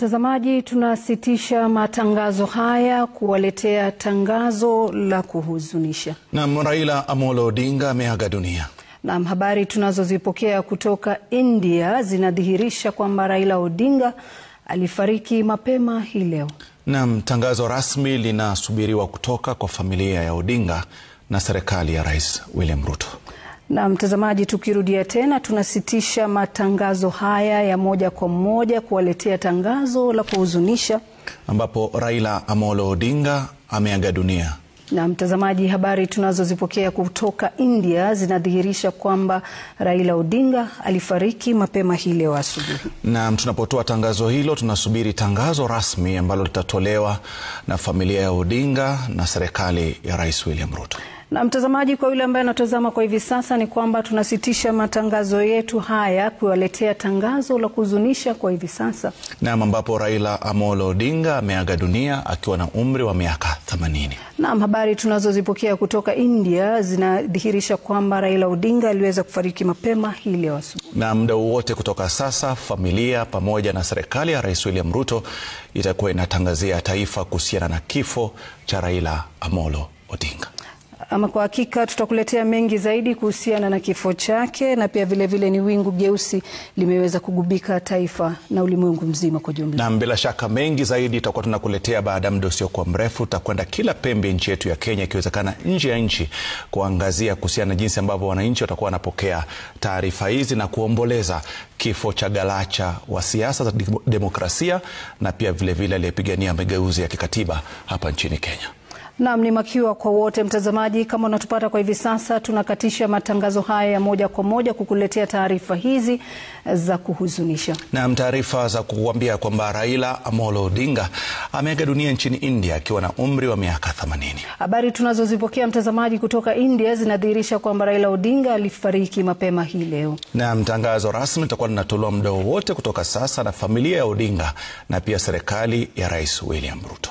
Mtazamaji, tunasitisha matangazo haya kuwaletea tangazo la kuhuzunisha. Naam, Raila Amolo Odinga ameaga dunia. Naam, habari tunazozipokea kutoka India zinadhihirisha kwamba Raila Odinga alifariki mapema hii leo. Naam, tangazo rasmi linasubiriwa kutoka kwa familia ya Odinga na serikali ya Rais William Ruto. Na mtazamaji, tukirudia tena tunasitisha matangazo haya ya moja kwa moja kuwaletea tangazo la kuhuzunisha ambapo Raila Amolo Odinga ameaga dunia. Na mtazamaji, habari tunazozipokea kutoka India zinadhihirisha kwamba Raila Odinga alifariki mapema hii leo asubuhi. Na tunapotoa tangazo hilo tunasubiri tangazo rasmi ambalo litatolewa na familia ya Odinga na serikali ya Rais William Ruto. Na mtazamaji, kwa yule ambaye anatazama kwa hivi sasa ni kwamba tunasitisha matangazo yetu haya kuwaletea tangazo la kuhuzunisha kwa hivi sasa. Naam, ambapo Raila Amolo Odinga ameaga dunia akiwa na umri wa miaka 80. Naam, habari tunazozipokea kutoka India zinadhihirisha kwamba Raila Odinga aliweza kufariki mapema hii leo asubuhi. Na muda wote kutoka sasa, familia pamoja na serikali ya Rais William Ruto itakuwa inatangazia taifa kuhusiana na kifo cha Raila Amolo Odinga. Ama kwa hakika tutakuletea mengi zaidi kuhusiana na kifo chake, na pia vile vile ni wingu jeusi limeweza kugubika taifa na ulimwengu mzima kwa jumla. Na bila shaka mengi zaidi tutakuwa tunakuletea baada ya muda usiokuwa mrefu. Tutakwenda kila pembe nchi yetu ya Kenya, ikiwezekana nje ya nchi, kuangazia kuhusiana na jinsi ambavyo wananchi watakuwa wanapokea taarifa hizi na kuomboleza kifo cha galacha wa siasa za demokrasia na pia vile vile aliyepigania mageuzi ya kikatiba hapa nchini Kenya. Naam, ni makiwa kwa wote mtazamaji. Kama unatupata kwa hivi sasa, tunakatisha matangazo haya ya moja kwa moja kukuletea taarifa hizi za kuhuzunisha. Naam, taarifa za kukuambia kwamba Raila Amolo Odinga ameaga dunia nchini India akiwa na umri wa miaka 80. Habari tunazozipokea mtazamaji kutoka India zinadhihirisha kwamba Raila Odinga alifariki mapema hii leo. Naam, tangazo rasmi litakuwa linatolewa muda wote kutoka sasa na familia ya Odinga na pia serikali ya Rais William Ruto.